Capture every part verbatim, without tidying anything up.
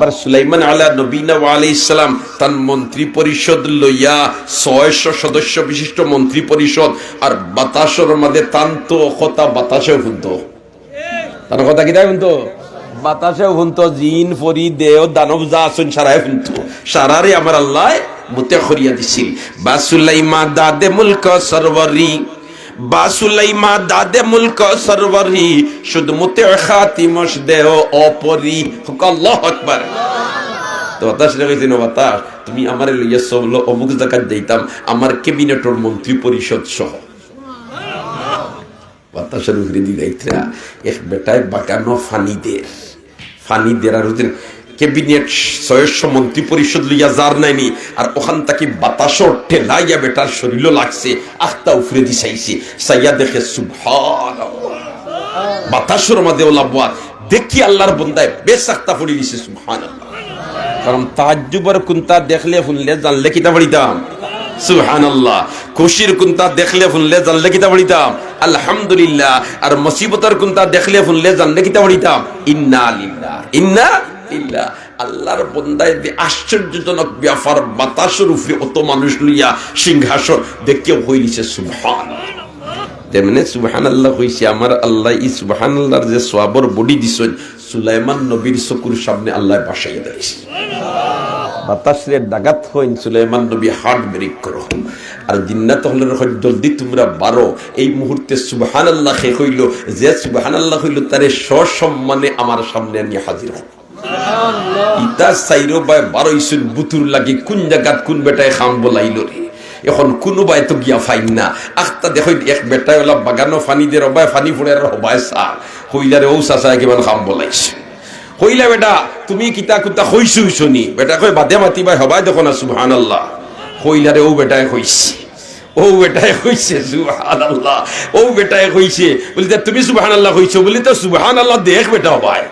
আর সুলাইমান আলা নবীনা ওয়া আলাইহিস সালাম তান মন্ত্রী পরিষদ লইয়া ছয়শো সদস্য বিশিষ্ট মন্ত্রী পরিষদ, আর বাতাসর মাঝে তান তো কথা বাতাসেও হুনতো। তান কথা কিতায় হুনতো? বাতাসেও হুনতো, জিন, পরি, দেও, দানব যা আছইন সারায় হুনতো। সারারে আমার আল্লায় মুতে করিয়া দিছিল। বা সুলাইমা দাদে মুলক সরওয়ারি, বা সুলাইমা দাদে মুলক সরওয়ারি, শুধ মুতে খাতিমশ দেও অপরি। হুক আল্লাহু আকবার। তো বাতাসরে কইছে, "না বাতাস, তুমি আমারে লইয়া চলো, অমুক জাগাত যাইতাম, আমার ক্যাবিনেটর মন্ত্রী পরিষদ সহ।" বাতাসর উপরে দি যাইতরা, এক বেটায় বাগানো ফানি দের, ফানি দের আর ওদের ক্যাবিনেট সদস্য মন্ত্রী পরিষদ লইয়া যার নাইনি, আর ওখান থাকি বাতাসর ঠেলাইয়া বেটার শরীরও লাগছে, আখতা উপরে দি চাইছে, চাইয়া দেখে সুবহানাল্লাহ। বাতাসর মাঝে ওলা বওয়াত, দেখি আল্লাহর বন্দায় বেশ আখতা পড়ি দিছে, সুবহানাল্লাহ। কারণ তাজ্জুবর কুন্তা দেখলে হুনলে জানলে কিতা পড়িতাম? সুবহানাল্লাহ। খুশির কুন্তা দেখলে হুনলে জানলে কিতা পড়িতাম? আলহামদুলিল্লাহ। আর মুসিবতর কুন্তা দেখলে হুনলে জানলে কিতা পড়িতাম? ইন্না লিল্লাহ, ইন্না লিল্লাহ। আল্লাহর বন্দায় যে আশ্চর্যজনক ব্যাপার, বাতাসর উপরে অত মানুষ লইয়া সিংহাসন, দেখিয়াও কইলিছে সুবহানাল্লাহ। যেমনে সুবহানাল্লাহ কইছে, আমার আল্লায় ই সুবহানাল্লাহর যে সওয়াবর বডি দিছইন, সুলাইমান নবীর চকুর সামনে আল্লায় বাসাইয়া দিছে। বাতাসরে ডাকাত কইন, সুলাইমান নবী হার্ট ব্রেক করো। আর জিন্নাত অকলরে কইন, "জলদি তুমরা বারো।" এই মুহূর্তে সুবহানাল্লাহ কে কইলো, যে সুবহানাল্লাহ কইলো, তারে সসম্মানে আমার সামনে আনিয়া হাজির করো। ইতা চাইরো বায় বারইছইন বুতুর লাগি, কুন জাগাত কুন বেটায় কাম বলাইলো রে। এখন কুনু বায় তো গিয়া ফাইন না। আখতা দেখইন এক বেটায় ওলা বাগানো ফানি দের, অবায় ফানি ফুড়ের আর হবায় চা। কইলা রে, "ও চাচায় কিমান কাম বলাইছে।" কইলা, "বেটা, তুমি কিতা কুতা কইছো, কইছো নি?" বেটা কয়, "বাদে মাতি বায়, হবায় দেখো না, সুবহানাল্লাহ।" কইলা রে, "ও বেটায় কইছে, ও বেটায় কইছে, সুবহানাল্লাহ, ও বেটায় কইছে।" বলে, "তা তুমি সুবহানাল্লাহ কইছো?" বলে, "তা সুবহানাল্লাহ দেখ বেটা, হবায়।"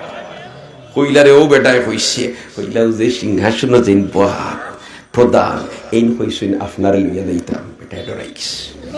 কইলা রে, "ও বেটায় কইছে।" কইলা, "ও যে সিংহাসনো যেইন বওয়ার প্রধান, এইন কইছইন আপনারে লইয়া যাইতাম।" বেটায় ডরাই গেছে।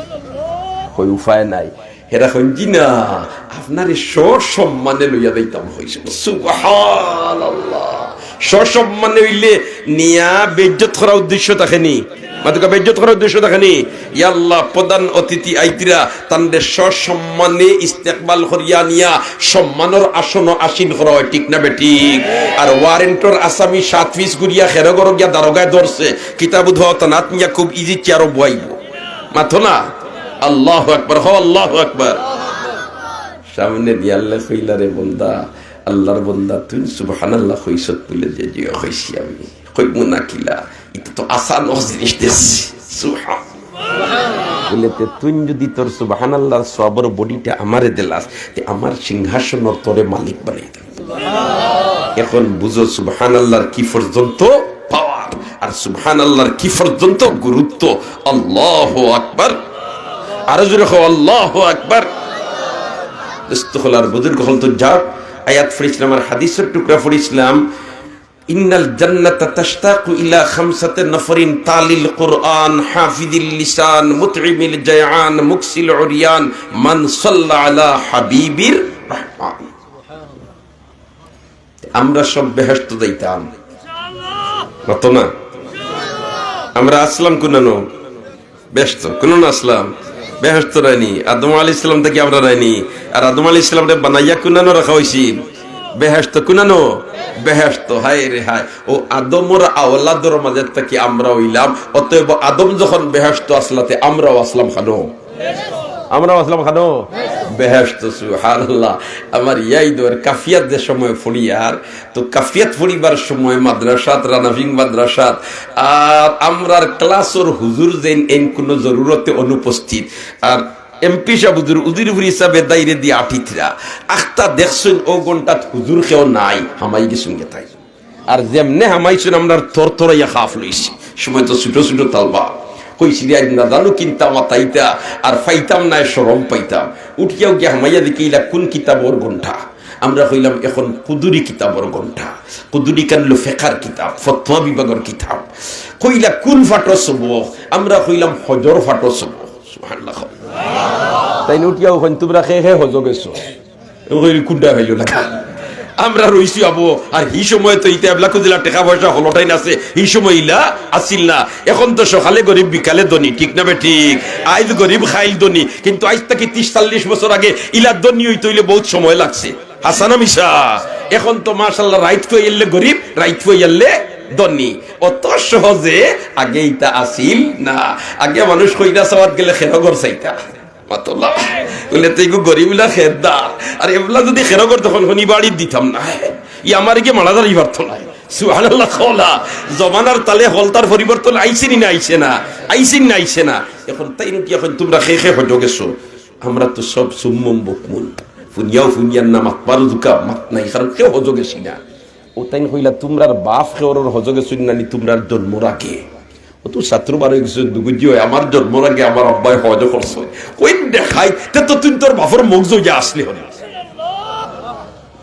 কই, "উপায় নাই।" হেরা কইন, "জি না, আপনারে সসম্মানে লইয়া যাইতাম কইছইন।" সুবহানাল্লাহ। সসম্মানে অইলে নিয়া বেইজ্জত করার উদ্দেশ্য থাকে নি? মাতুক্কা, বেইজ্জত করার উদ্দেশ্য থাকে নি? ইয়া আল্লাহ, প্রধান অতিথি আইতরা, তানরে সসম্মানে ইস্তেকবাল করিয়া নিয়া সম্মানর আসনো আসীন করা অয়, ঠিক না বেঠিক? আর ওয়ারেন্টর আসামি সাত পিস ঘুরিয়া খেরো ঘরো গিয়া দারোগায় ধরছে, কিতাবুদ হওয়া তানাত নিয়া খুব ইজি চেয়ারো বওয়াইবো। মাতো না? আল্লাহু আকবার, হো আল্লাহু আকবার। সামনে দিয়া আল্লায় কইলা, "রে বন্দা, আল্লাহর বন্দা, তুই সুবহানাল্লাহ কইছত বুলে যে, জি অয় কইছি আমি।" কইমু না কিলা? ইতা তো আসান জিনিস দেছি। সুবহান। বলে, "তে তুই যদি তোর সুবহানাল্লাহর সওয়াবর বডিটা আমারে দিলাস, তে আমার সিংহাসনর তোরে মালিক বানাই দিলাম।" এখন বুঝো সুবহানাল্লাহর কি পর্যন্ত পাওয়ার, আর সুবহানাল্লাহর কি পর্যন্ত গুরুত্ব। আল্লাহু আকবার। আরো জোরে কও, "আল্লাহু আকবার।" দোস্ত অকল আর বুজুর্গ অকল, তো যাক, আয়াত পড়ছিলাম আর হাদিসর টুকরা পড়ছিলাম, "ইন্নাল জান্নাতা তাশতাকু ইলা খামসাতি নাফারিন, তালিল কুরআন, হাফিজিল লিসান, মুতইমিল জায়ান, মুকসিল উরিয়ান, মান সাল্লা আলা হাবিবির রহমান।" আমরা সব বেহেশত যাইতাম, মাতো না? আমরা আসলাম কুনানো? বেহেশত। কুনানো আসলাম? বেহেশত নায়নি? আদম আলাইহিস সালাম থাকি আমরা নায়নি? আর আদম আলাইহিস সালামরে বানাইয়া কুনানো রাখা অইছিল? বেহেশত। কুনানো? বেহেশত। হায় রে হায়, অউ আদমর আওলাদর মাঝে থাকি আমরা অইলাম। অতএব আদম যখন বেহেশত আসলা, তে আমরাও আসলাম কানো? আমরাও আসলাম কানো? বেহেশত। সুবহানাল্লাহ। আমার ইয়াদ অর কাফিয়াত যে সময় পড়িয়ার, তো কাফিয়াত পড়িবার সময় মাদ্রাসাত, রানাফিং মাদ্রাসাত, আর আমরার ক্লাসর হুজুর যেইন এইন কুনু জরুরতে অনুপস্থিত, আর এমপি সাব হুজুর উজিরপুর হিসাবে দাইরে দি আটিতরা, আখতা দেখছইন অউ ঘন্টাত হুজুর কেউ নাই, হামাই গেছইন গেতাই। আর যেমনে হামাইছইন, আমরার থরথরাইয়া কাঁপ লইছে। সময় তো ছুটো ছুটো তালবা। কইছি রে, আইজ না জানু কিনতা মাতাইতা, আর পাইতাম নায়, শরম পাইতাম। উঠিয়াউ গিয়া হামাইয়া দেখি ইলা কুন কিতাবর ঘন্টা। আমরা কইলাম, "এখন কুদুরি কিতাবর ঘন্টা।" কুদুরি কান অইলো ফেকার কিতাব, ফতোয়া বিভাগর কিতাব। কইলা, "কুন ফাটো সবক?" আমরা কইলাম, "হজর ফাটো সবক।" সুবহানাল্লাহ। তাইন উঠিয়াউ কইন, "তুমরা কে কে হজো গেছো?" আমি কই, "কুনটা পাইলো না।" আমরা রইছি আবো, আর হি সময় তো ইতা এবলা কুজিলা টেকা পয়সা হলটাইন আছে, হি সময় ইলা আছিল না। এখন তো সকালে গরিব বিকালে ধনী, ঠিক না বেঠিক? আইজ গরিব খাইল ধনী, কিন্তু আইজ থাকি ত্রিশ চল্লিশ বছর আগে ইলা ধনী অইতে অইলে বহুত সময় লাগছে। হাছা না মিছা? এখন তো মাশাআল্লাহ রাইত ফুয়াইলে গরিব, রাইত ফুয়াইলে ধনী, অত সহজে আগে ইতা আছিল না। আগে মানুষ কইরা চাওয়াত গেলে খেরো ঘর চাইতা। মাতলা। বলে, "তুই গো গরিব না খেরদার। আর এবলা যদি খেরো ঘর তখন হনি বাড়ি দিতাম না। ই আমার কি মারা দাঁড়িয়ে পারতো না।" সুবহানাল্লাহ কওলা। জমানার তালে হলতার পরিবর্তন আইছে নি না আইছে না? আইছে নি না আইছে না? এখন তাইন কি এখন তুমরা খে খে হজো গেছো? আমরা তো সব সুম্মুম বুকমুন। ফুনিয়াও ফুনিয়ার না, মাতবার জুকা মাত নাই, কারণ কেউ হজো গেছি না। ও তাইন কইলা, "তুমরার বাফ খেওরর হজো গেছইন নানি তুমরার জন্মর আগে?" ও তো ছাত্র বার অই গেছে, দুগুজি অয়, "আমার জন্মর আগে আমার আব্বায় হজ করছে।" কই দেখাই, তে তো তুই তোর বাফর মগজ অইয়া আসলে হলে।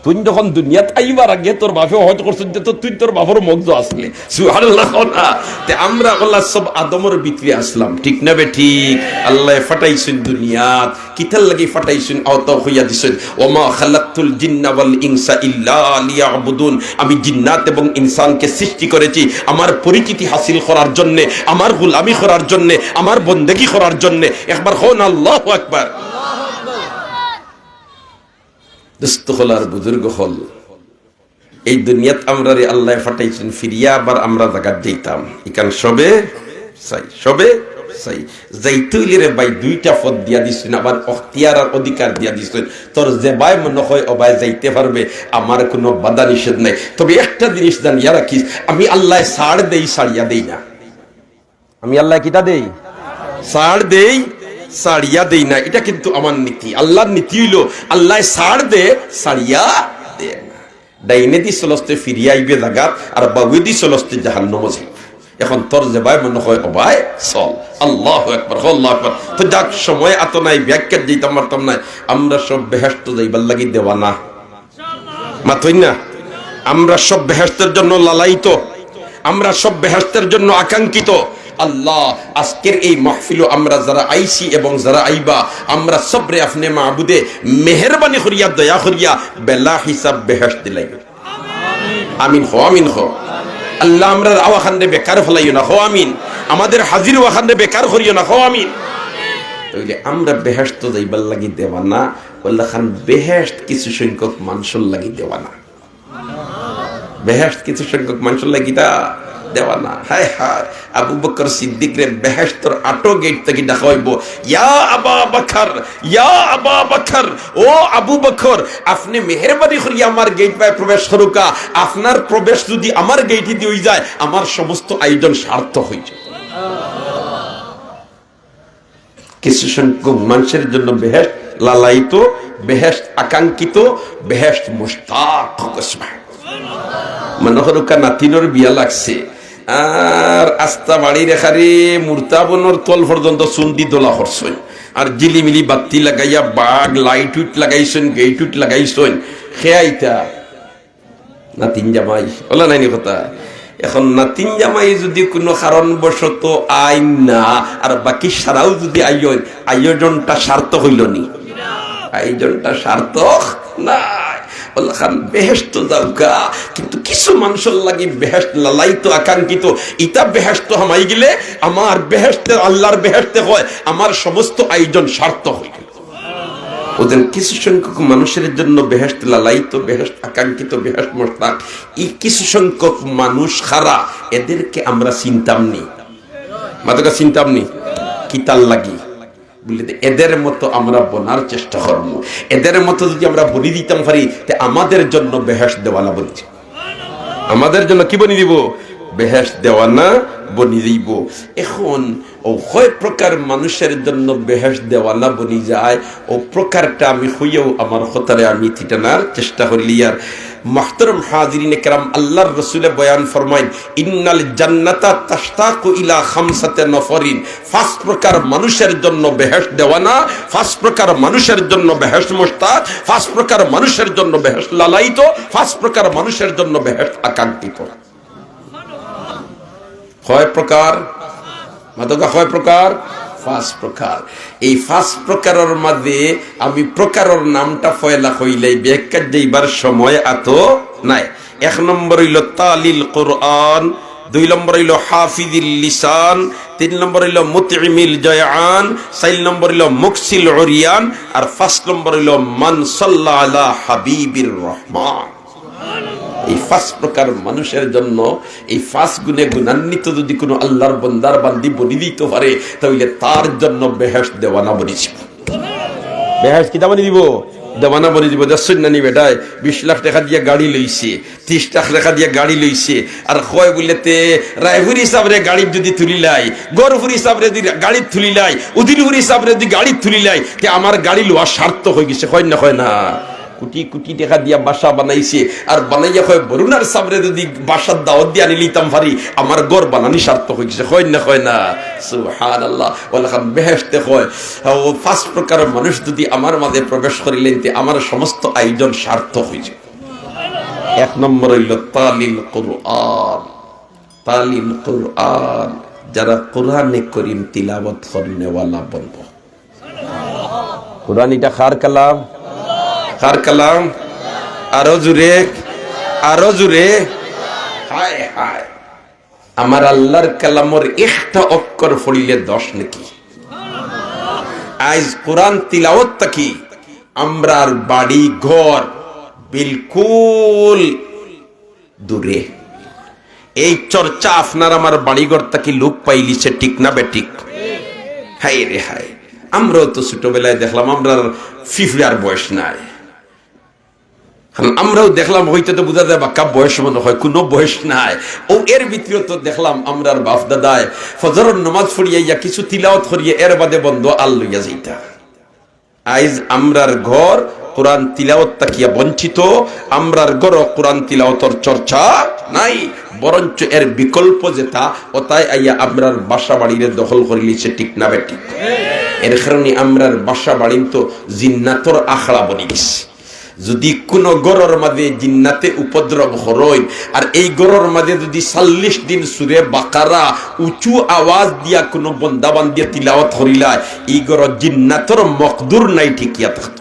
তুই যখন দুনিয়াত আইবার আগে তোর বাফে হজ করছে, তে তো তুই তোর বাফর মগজ আসলে। সুবহানাল্লাহ কও না। তে আমরা আল্লাহ সব আদমর ভিতরে আসলাম, ঠিক না বেঠিক? আল্লায় ফাটাইছইন দুনিয়াত, কিতার লাগি ফাটাইছইন? অতা কইয়া দিছইন, "ওমা খালাকতুল জিন্না ওয়াল ইনসা ইল্লা লিয়াবুদুন।" আমি জিন্নাত এবং ইনসানকে সৃষ্টি করেছি আমার পরিচিতি হাসিল করার জন্যে, আমার গোলামি করার জন্যে, আমার বন্দেগি করার জন্যে। একবার কও না, আল্লাহু আকবার। দোস্ত হকল আর বুজুর্গ হকল, এই দুনিয়াত আমরারে আল্লায় ফাটাইছইন, ফিরিয়া আবার আমরা জাগাত যাইতাম। ইখান সবে চাই, সবে চাই। যাইতে অইলে রে ভাই, দুইটা পথ দিয়া দিছইন, আবার অখতিয়ার আর অধিকার দিয়া দিছইন। তোর যেবায় মনে হয় অবায় যাইতে পারবে, আমার কুনু বাধা নিষেধ নাই। তবে একটা জিনিস জানিয়া রাখিস, আমি আল্লায় ছাড় দেই, ছাড়িয়া দেই না। আমি আল্লায় কিতা দেই? ছাড় দেই, ছাড়িয়া দেই না। ইটা কিন্তু আমার নীতি। আল্লার নীতি অইলো আল্লায় ছাড় দে, ছাড়িয়া দে না। ডাইনেদি চলস্তে ফিরিয়া আইবে জাগাত, আর বাউয়েদি চলস্তে জাহান্নামো যাইবে। এখন তোর যেবায় মনে হয় অবায় চল। আল্লাহু আকবার, আল্লাহু আকবার। তো যাক, সময় আতো নাই, ব্যাখ্যাত যাইতাম পারতাম না। আমরা সব বেহেশতো যাইবার লাগি দেওয়ানা। মাতইন না? আমরা সব বেহেশতের জন্য লালায়িত, আমরা সব বেহেশতের জন্য আকাঙ্ক্ষিত। আল্লাহ, আজকের এই মাহফিলো আমরা যারা আইছি এবং যারা আইবা, আমরা সবরে আপনে মাবুদে মেহেরবানি করিয়া, দয়া করিয়া বেলা হিসাব বেহেশত দিলাইও। আমিন কও, আমিন কও। আল্লাহ, আমরার আওয়াখানরে বেকার ফালাইও না, কও আমিন। আমাদের হাজির অওয়াখানরে বেকার করিও না, কও আমিন। তাইলে আমরা বেহেশতো যাইবার লাগি দেওয়ানা, অলাখান বেহেশত কিছু সংখ্যক মানষর লাগি দেওয়ানা। বেহেশত কিছু সংখ্যক মানষর লাগি তা দেওয়ানা। হায় হায়, আবু বকর সিদ্দিকরে বেহেশতর আটো গেইট থাকি ডাকা অইবো, "ইয়া আবা বকর, ইয়া আবা বকর, ও আবু বকর, আপনে মেহেরবানি করিয়া আমার গেইট বায় প্রবেশ করুকা। আপনার প্রবেশ যুদি আমার গেইটেদি অইযায়, আমার সমস্ত আয়োজন সার্থক অইযায়।" কিছু সংখ্যক মানষর জন্য বেহেশত লালায়িত, বেহেশত আকাঙ্ক্ষিত, বেহেশত মুশতাক। মনে করুক্কা নাতিনর বিয়া লাগছে, আর আস্তা বাড়ির এখারে মুর্তাবনর তল পর্যন্ত চুন্দি দোলা করছইন, আর ঝিলিমিলি বাত্তি লাগাইয়া বাঘ লাইট উইট লাগাইছইন, গেইট উইট লাগাইছইন, খেয়াইতা নাতিন জামাই, অলা নায়নি কথা? এখন নাতিন জামাই যুদি কুনু কারণবশত আইন না, আর বাকি সারাউ যুদি আইন, আয়োজনটা সার্থক অইলো নি? আয়োজনটা সার্থক নায়। অলাখান বেহেশতো যাউক্কা, কিন্তু কিছু মানষর লাগি বেহেশত লালায়িত, আকাঙ্ক্ষিত। ইতা বেহেশতো হামাই গেলে আমার বেহেশতে, আল্লার বেহেশতে কয়, আমার সমস্ত আয়োজন সার্থক অইলো। ওদের কিছু সংখ্যক মানুষের জন্য বেহেশত লালায়িত, বেহেশত আকাঙ্ক্ষিত, বেহেশত মুশতাক। এই কিছু সংখ্যক মানুষ কারা, এদেরকে আমরা চিনতাম নি? মাতোক্কা, চিনতাম নি? কিতার লাগি? বুলে, এদের মতো আমরা বনার চেষ্টা করমু। এদের মতো যুদি আমরা বনি দিতাম পারি, তে আমাদের জন্য বেহেশত দেওয়ানা বনি যাইবো। আমাদের জন্য কি বনি দিবো? বেহেশত দেওয়ানা বনি যাইবো। এখন অউ কয় প্রকার মানুষের জন্য বেহেশত দেওয়ানা বনি যায়, অউ প্রকারটা আমি কইয়াউ আমার কথারে আমি থিটানার চেষ্টা করিলিয়ার। মুহতারাম হাজিরিনে কেরাম, আল্লার রসুলে বয়ান ফরমাইন, "ইন্নাল জান্নাতা তাশতাকু ইলা খামসাতে নফরিন।" পাঁচ প্রকার মানুষের জন্য বেহেশত দেওয়ানা, পাঁচ প্রকার মানুষের জন্য বেহেশত মুশতাক, পাঁচ প্রকার মানুষের জন্য বেহেশত লালায়িত, পাঁচ প্রকার মানুষের জন্য বেহেশত আকাঙ্ক্ষিত। কয় প্রকার? মাতোক্কা, কয় প্রকার? পাঁচ প্রকার। এই পাঁচ প্রকারর মাঝে আমি প্রকারর নামটা পয়লা কইলাই, ব্যাখ্যাত যাইবার সময় আতো নাই। এক নম্বর অইলো তালিল কোরআন, দুই নম্বর অইলো হাফিজিল লিসান, তিন নম্বর অইলো মুতইমিল জায়ান, চাইর নম্বর অইলো মুকসিল উরিয়ান, আর পাঁচ নম্বর অইলো মান সাল্লা আলা হাবিবির রহমান। এই পাঁচ প্রকার মানুষের জন্য এই পাঁচ গুণে গুণান্বিত যদি কোনো আল্লাহর বন্দার বান্দি বনি দিতে পারে, তাহলে তার জন্য বেহেশত দেওয়ানা বনি দিব। বেহেশত কিতা বনি দিব? দেওয়ানা বনি দিব। দেখছইন না নি বেটায় বিশ লাখ টেকা দিয়া গাড়ি লইছে, ত্রিশ লাখ টেকা দিয়া গাড়ি লইছে, আর কয় বুলে তে রায়পুরি সাবরে গাড়িত যদি তুলিলাই, গড়পুরি সাবরে যদি গাড়িত তুলিলাই, উদিলপুরি সাবরে যদি গাড়িত তুলিলাই, তে আমার গাড়ি লওয়া সার্থক অই গেছে। কয় না, কয় না? কোটি কোটি টেকা দিয়া বাসা বানাইছে, আর বানাইয়া কয়, "বরুণার সাবরে যদি বাসার দাওয়াত দিয়া আনি লিতাম পারি, আমার ঘর বানানি সার্থক অই গেছে।" কয় না, কয় না? সুবহানাল্লাহ। ওয়ালাকাম বেহেশতে কয়, "ও পাঁচ প্রকার মানুষ যদি আমার মাঝে প্রবেশ করিলেন, তে আমার সমস্ত আয়োজন সার্থক অই যায়।" এক নম্বর অইলো তালিল কোরআন। তালিল কোরআন, যারা কোরআনে করিম তিলাওয়াত করনেওয়ালা বনবো। কোরআন ইটা কার কালাম? কার কালাম? আরো জোরে, আরো জোরে। হায় হায়, আমার আল্লাহর কালামর একটা অক্ষর পড়িলে দশ নেকি। আইজ কোরআন তিলাওয়াত থাকি আমরার বাড়ি ঘর বিলকুল দূরে। এই চর্চা আপনার আমার বাড়িঘর থাকি লোপ পাইলিছে, ঠিক না বেঠিক? হায় রে হায়, আমরাও তো ছোটবেলায় দেখলাম, আমরার ফিফড়ার বয়স নাই। কারণ আমরাও দেখলাম, অইতে তো বুঝা যায় বাক্কা বয়স মনে হয়, কোনো বয়স নাই। ও এর ভিতরে তো দেখলাম আমরার বাপ দাদায় ফজরর নামাজ পড়িয়া ইয়া কিছু তিলাওয়াত করিয়া এর বাদে বন্ধ আর লইয়া যাইতা। আইজ আমরার ঘর কোরআন তিলাওয়াত থাকিয়া বঞ্চিত, আমরার ঘরো কোরআন তিলাওয়াতর চর্চা নাই, বরঞ্চ এর বিকল্প যেটা, ওটাই আইয়া আমরার বাসা বাড়িরে দখল করিলিছে, ঠিক না বেঠিক? এর কারণে আমরার বাসা বাড়ি তো জিন্নাতর আখড়া বনি গেছে। যদি কোনো ঘরর মাঝে জিন্নাতে উপদ্রব করইন, আর এই ঘরর মাঝে যদি চল্লিশ দিন সুরে বাকারা উঁচু আওয়াজ দিয়া কোনো বন্দা বান্দিয়ে তিলাওয়াত করিলায়, ই ঘরো জিন্নাতর মকদুর নাই টিকিয়া থাকতো।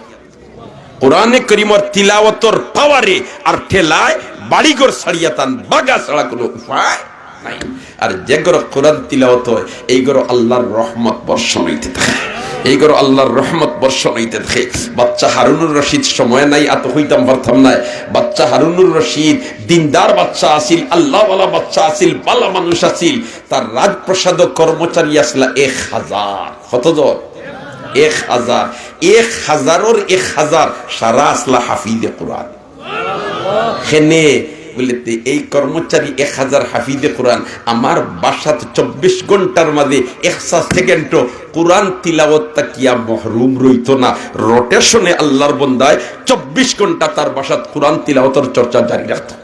কোরআনে করিমর তিলাওয়াতর পাওয়ারে আর ঠেলায় বাড়িঘর ছাড়িয়া তান বাগা ছাড়া কোনো উপায় নাই। আর যে ঘরো কোরআন তিলাওয়াত হয়, এই ঘরো আল্লাহর রহমত বর্ষণ অইতে থাকে, এই ঘরো আল্লাহর রহমত বর্ষণ অইতে থাকে। বাচ্চা হারুনুর রশিদ, সময় নাই, আতো কইতাম পারতাম নায়। বাচ্চা হারুনুর রশিদ দিনদার বাচ্চা আছিল, আল্লাহওয়ালা বাচ্চা আছিল, ভালা মানুষ আছিল। তার রাজপ্রাসাদো কর্মচারী আছলা এক হাজার। কতজন? এক হাজার। এক হাজারর এক হাজার সারা আছলা হাফিজে কোরআন। কেনে বুলে তে এই কর্মচারী এক হাজার হাফিজে কোরআন আমার বাসাত চব্বিশ ঘন্টার মাঝে একটা সেকেন্ডও কোরআন তিলাওয়াত থাকিয়া মহরুম রইতো না। রোটেশনে আল্লাহর বন্দায় চব্বিশ ঘন্টা তার বাসাত কোরআন তিলাওয়াতর চর্চা জারি রাখতো।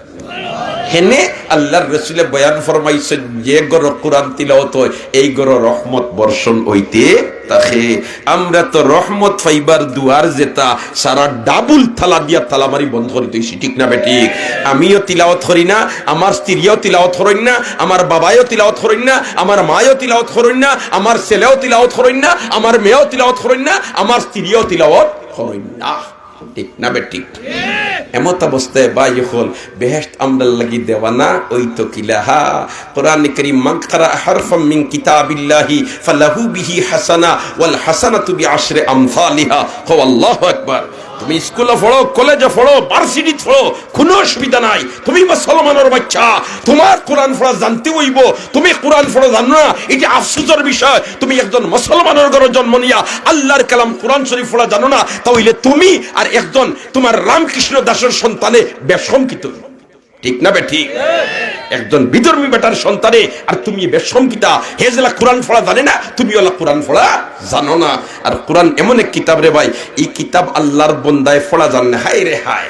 হেনে আল্লাহর রসুলে বয়ান ফরমাইছেন, যে ঘরো কোরআন তিলাওয়াত হয়, এই ঘরো রহমত বর্ষণ অইতে থাকে। আমরা তো রহমত পাইবার দুয়ার যেটা, সারা ডাবল তালা দিয়া তালা মারি বন্ধ করি দিছি, ঠিক না বেঠিক? আমিও তিলাওয়াত করি না, আমার স্ত্রীও তিলাওয়াত করইন না, আমার বাবায়ও তিলাওয়াত করইন না, আমার মায়ও তিলাওয়াত করইন না, আমার ছেলেও তিলাওয়াত করইন না, আমার মেয়েও তিলাওয়াত করইন না, আমার স্ত্রীও তিলাওয়াত করইন না। ঠিক না বেঠিক? এমত অবস্থায় ভাই অকল, বেহেশত আমরার লাগি দেওয়ানা অইতো কিলা? হা, কোরআনে করিম, "মান কারা হারফাম মিন কিতাবিল্লাহি ফালাহু বিহি হাসানা ওয়াল হাসানাতু বিআশরি আমসালিহা।" কও আল্লাহু আকবার। তুমি স্কুলো পড়ো, কলেজো পড়ো, ভার্সিটিত পড়ো, কোনো অসুবিধা নাই। তুমি মুসলমানর বাচ্চা, তোমার কোরআন পড়া জানতে অইবো। তুমি কোরআন পড়া জানো না, এটা আফসোসর বিষয়। তুমি একজন মুসলমানর ঘরো জন্ম নিয়া আল্লাহর কালাম কোরআন শরীফ পড়া জানো না, তা অইলে তুমি আর একজন তোমার রামকৃষ্ণ দাসর সন্তানে বেশকম কিতা? ঠিক না বেঠিক? একজন বিধর্মী বেটার সন্তানে আর তুমি বেশকম কিতা? হে যেলা কোরআন পড়া জানে না, তুমি ওলা কোরআন পড়া জানো না। আর কোরআন এমন এক কিতাব রে ভাই, এই কিতাব আল্লাহর বন্দায় পড়া জানে না। হায় রে হায়।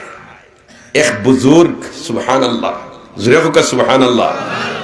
এক বুজুর্গ, সুবহানাল্লাহ, জোরে কউক্কা সুবহানাল্লাহ।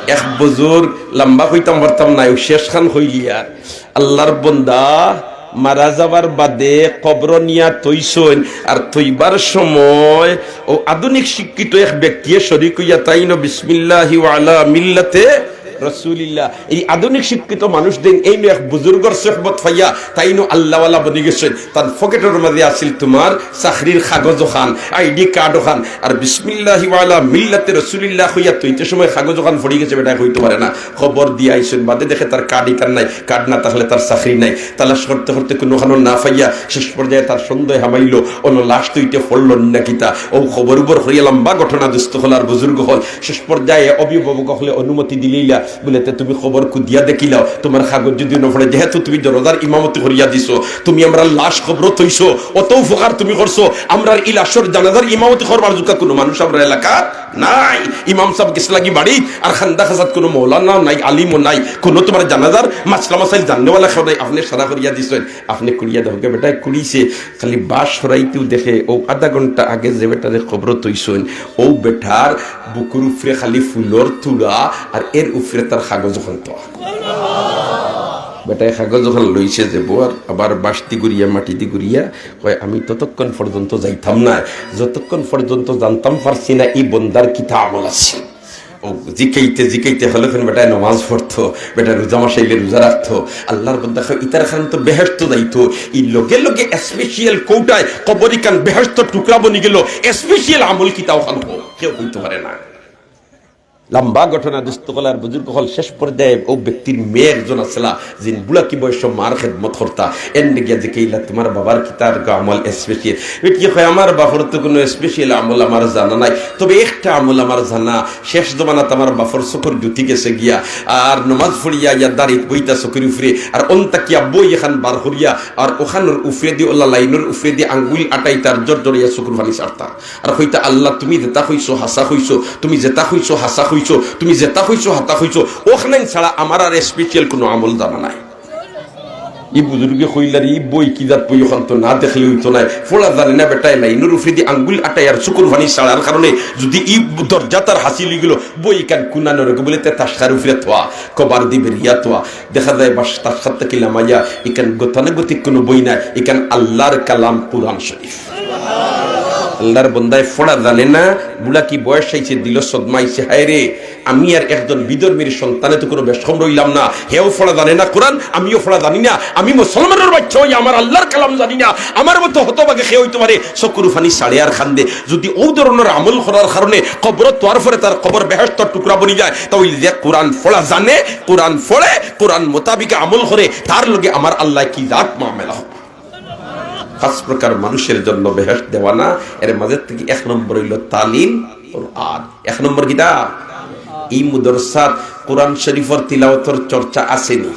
এক বুজুর্গ, লম্বা কইতাম পারতাম না, অউ শেষখান কইলিয়ার। আল্লাহর বন্দা মারা যাবার বাদে কবরো নিয়া থইছইন, আর থইবার সময় অউ আধুনিক শিক্ষিত এক ব্যক্তিয়ে শরিক অইয়া তাইনও বিসমিল্লাহি ওয়া আলা মিল্লাতে রসুলিল্লাহ। এই আধুনিক শিক্ষিত মানুষ দিন এইন এক বুজুর্গর সোহবত পাইয়া তাইন আল্লাহওয়ালা বনি গেছইন। তান পকেটর মাঝে আছিল তুমার চাকরির কাগজ অখান, আইডি কার্ড অখান, আর বিসমিল্লাহি ওয়া আলা মিল্লাতে রসুলিল্লাহ কইয়া থইতে সময় কাগজ অখান পড়ি গেছে, বেটায় কইতো পারে না। খবর দিয়া আইছইন, বাদে দেখে তার কার্ড ইখান নাই, কার্ড না থাকলে তার চাকরি নাই। তালাশ করতে করতে কুনুখানো না পাইয়া শেষ পর্যায়ে তার সন্দেহ হামাইলো, অনো লাশ থইতে পড়লো না কিতা। অউ খবর উবর করিয়া লম্বা ঘটনা, দোস্ত অকল আর বুজুর্গ অকল। শেষ পর্যায়ে অভিভাবক অকলে অনুমতি দিলাইলা, বুলে, "তে তুমি খবর খুদিয়া দেখিলাও, তুমার কাগজ যুদি না পড়ে, যেহেতু তুমি জানাজার ইমামতি করিয়া দিছো, তুমি আমরার লাশ কবরো থইছো, অত উপকার তুমি করছো, আমরার ই লাশর জানাজার ইমামতি করবার যোগ্য কুনু মানুষ আমরার এলাকাত নাই।" ইমাম সাব গেছলাগি বাড়িত, আর কান্দা-কাজাত কুনু মৌলানাও নাই, আলিমও নাই, কুনু তুমার জানাজার মাসলা মাসাইল জাননেওয়ালা কেউ নাই, আপনে সারা করিয়া দিছইন, আপনে কুড়িয়া দেওগি। বেটায় কুড়িছে, খালি বাশ সরাইতেউ দেখে, অউ আধা ঘন্টা আগে যে বেটারে কবরো থইছইন, অউ বেটার বুকুর উপরে খালি ফুলর তুড়া, আর এর উপরে তার কাগজ অখান থওয়া। বেটায় কাগজ অখান লইছে যে বউয়ার, আবার বাশদি ঘুরিয়া, মাটিদি ঘুরিয়া, কয়, "আমি ততক্ষণ পর্যন্ত যাইতাম না, যতক্ষণ পর্যন্ত জানতাম পারছি না ই বন্দার কিতা আমল আছে।" অউ জিকাইতে জিকাইতে হকলখান বেটায় নমাজ পড়তো, বেটায় রোজা মাস আইলে রোজা রাখতো। আল্লাহর বন্দা কয়, "ইতার কারণে তো বেহেশতো যাইতো।" ই লগে লগে স্পেশাল কোটায় কবর ইখান বেহেশতর টুকরা বনি গেলো। স্পেশাল আমল কিতা অখান কও, কেউ কইতো পারে না। লম্বা ঘটনা, দোস্ত অকল আর বুজুর্গ অকল। শেষ পর্যায়ে অউ ব্যক্তির মেয়ে একজন আছলা, যিন বুড়াকি বয়সো মার খেদমত করতা, এনরে গিয়া জিকাইলা, "তুমার বাবার কিতা আমল স্পেশাল?" বেটিয়ে কয়, "আমার বাপর তো কুনু স্পেশাল আমল আমার জানা নাই, তবে একটা আমল আমার জানা, শেষ জমানাত আমার বাপর চকুর জুতি গেছে গিয়া, আর নমাজ পড়িয়া ইয়া দাড়িত বইতা চকুর উপরে, আর অন থাকিয়া বই এখান বার করিয়া, আর অখানর উপরেদি, অলা লাইনর উপরেদি আঙ্গুল আটাইতা আর জড়জড়াইয়া চকুর পানি ছাড়তা।" আর কইতা, "আল্লাহ, তুমি যেতা কইছো হাছা কইছো, তুমি যেতা কইছো হাছা কইছো, তুমি যেতা কইছো হাছা কইছো, অখান ছাড়া আমার আর স্পেশাল কুনু আমল জানা নাই।" ই বুজুর্গে কইলা, "রে, ই বই কি জাত বই, অখান তো না দেখলে অইতো নায়। পড়া জানে না বেটায়, লাইনর উপরেদি আঙ্গুল আটায় আর চকুর পানি ছাড়ার কারণে যুদি ই দরজা তার হাসিল অইগেলো, বই ইখান কুনানো রাখবো?" বুলে, "তে তাসকার উপরে থওয়া, কভার দি বেড়িয়া থওয়া।" দেখা যায় বাশ তাসকার থাকি লামাইয়া, ইখান গতানুগতিক কুনু বই নায়, ইখান আল্লাহর কালাম কুরআন শরীফ। আল্লাহর বন্দায় পড়া জানে না, বুড়াকি বয়স অইছে, দিলো সদমা আইছে, "হায় রে, আমি আর একজন বিধর্মীর সন্তানে তো কুনু বেশকম রইলাম না, হেও পড়া জানে না কুরআন, আমিও পড়া জানি না, আমি মুসলমানর বাইচ্চা অইয়া আমার আল্লাহর কালাম জানি না, আমার মতো হতভাগা কে অইতো পারে?" চকুর পানি ছাড়ে আর কান্দে। যুদি অউ ধরনর আমল করার কারণে কবরো থওয়ার পরে তার কবর বেহেশতর টুকরা বনি যায়, তা অইলে যে কুরআন পড়া জানে, কুরআন পড়ে, কুরআন মোতাবিক আমল করে, তার লগে আমার আল্লায় কি জাত মামলা করবা? পাঁচ প্রকার মানুষের জন্য বেহেশত দেওয়ানা, এর মাঝে থাকি এক নম্বর অইলো তালিম কুরআন। এক নম্বর কিতা? ই মুদরসাত কুরআন শরীফর তিলাওয়াতর চর্চা আছে নি?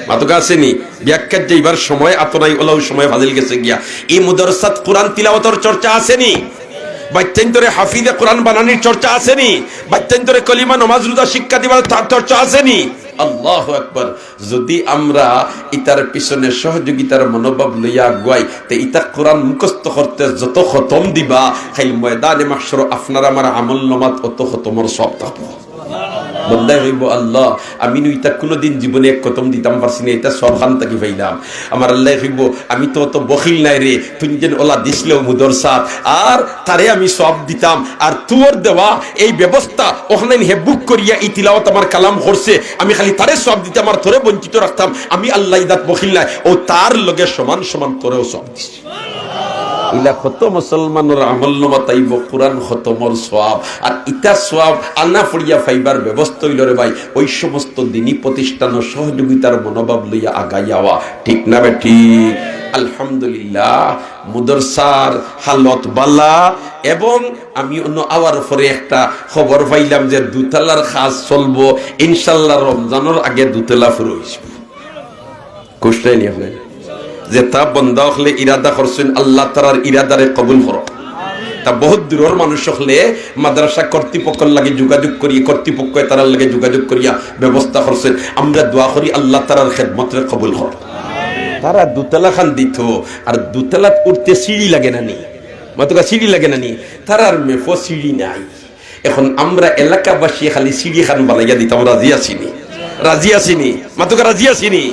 মাতকা আছে নি? ব্যাখ্যাত যাইবার সময় আতো নাই, অলাউ সময় ফাজিল গেছে গিয়া। ই মুদরসাত কুরআন তিলাওয়াতর চর্চা আছে নি? বাইচ্চাইন্তরে হাফিজে কুরআন বানানির চর্চা আছে নি? বাইচ্চাইন্তরে কলিমা, নমাজ, রোজা শিক্ষা দিবার তার চর্চা আছে নি? আল্লাহু আকবার। যুদি আমরা ইতার পিছনে সহযোগিতার মনোভাব লইয়া আগুয়াই, তে ইতা কুরআন মুখস্থ করতে যত খতম দিবা, কাইল ময়দানে মাহশরো আপনার আমার আমলনামাত অত খতমর সওয়াব থাকবো। বন্দায় কইবো, "আল্লাহ, আমি নু ইতা কুনুদিন জীবনে এক খতম দিতাম পারছি না, ইতা সওয়াব কান থাকি পাইলাম।" আমার আল্লায় কইবো, "আমি তো অত বখিল নায় রে, তুই যেন অলা দিছলে মুদরসাত, আর তারে আমি সওয়াব দিতাম, আর তোর দেওয়া এই ব্যবস্থা, অখানইন হে বুক করিয়া ই তিলাওয়াত আমার কালাম করছে, আমি খালি তারে সওয়াব দিতাম আর তোরে বঞ্চিত রাখতাম, আমি আল্লাহ ইদাত বখিল নায়, অউ তার লগে সমান সমান তোরেও সওয়াব দিছি।" ইলা কত মুসলমানর আমলনামাত আইবো কুরআন খতমর সওয়াব, আর ইতা সওয়াব আনা পড়িয়া পাইবার ব্যবস্থা অইলো রে ভাই, অউ সমস্ত দিনী প্রতিষ্ঠানর সহযোগিতার মনোভাব লইয়া আগাই আওয়া, ঠিক না বেঠিক? আলহামদুলিল্লাহ, মুদরসার হালত বালা, এবং আমি অনো আওয়ার পরে একটা খবর পাইলাম যে দুতলার কাজ চলবো, ইনশাআল্লাহ রমজানর আগে দুতলা পুরা অইযিবো। খুশ নায় নি আপনে? যেতা বন্দা অকলে ইরাদা করছইন, আল্লাহ তারার ইরাদারে কবুল করো। তা বহুত দূরর মানুষ অকলে মাদ্রাসা কর্তৃপক্ষর লগে যোগাযোগ করি, কর্তৃপক্ষে তারার লগে যোগাযোগ করিয়া ব্যবস্থা করছইন। আমরা দোয়া করি আল্লাহ তারার খেদমতরে কবুল করো। তারা দুতলা খান দিতো, আর দুতলাত উঠতে সিঁড়ি লাগে না নি? মাতকা সিঁড়ি লাগে না নি? তারার মেপো সিঁড়ি নাই। এখন আমরা এলাকাবাসী খালি সিঁড়ি খান বানাইয়া দিতাম, রাজি আছি নি? রাজি আছি নি? মাতকা রাজি আছি নি?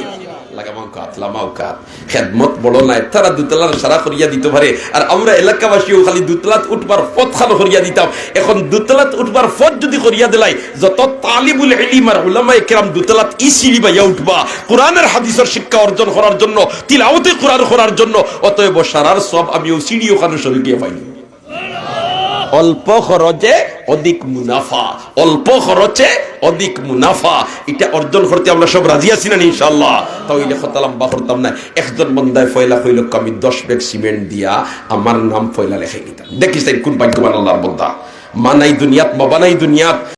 লাগামাও কাত, লামাও কাত। খেদমত বড় নায়, তারা দুতলার সারা করিয়া দিতো পারে, আর আমরা এলাকাবাসীও খালি দুতলাত উঠবার পথ খানো করিয়া দিতাম। এখন দুতলাত উঠবার পথ যদি করিয়া দিলাই, যত তালিবুল ইলিম আর উলামায়ে কেরাম দুতলাত ই সিঁড়ি বাইয়া উঠবা কোরআন আর হাদিসর শিক্ষা অর্জন করার জন্য, তিলাওতে কোরআন করার জন্য, অতএব সারার সব আমি ও সিঁড়ি ওখানো শরিকিয়া পাইনি। অল্প খরচে অধিক মুনাফা, অল্প খরচে অধিক মুনাফা, ইটা অর্জন করতে আমরা সব রাজি আছি না নি ইনশাআল্লাহ? তাইলে কথা লম্বা করতাম না। একজন বন্দায় পয়লা কইল, "আমি দশ ব্যাগ সিমেন্ট দিয়া আমার নাম পয়লা লেখাই নিতাম।" দেখিস তাই কোন ভাগ্যবান আল্লাহর বন্দা। মা নাই দুনিয়াত, বাবা নাই দুনিয়াত,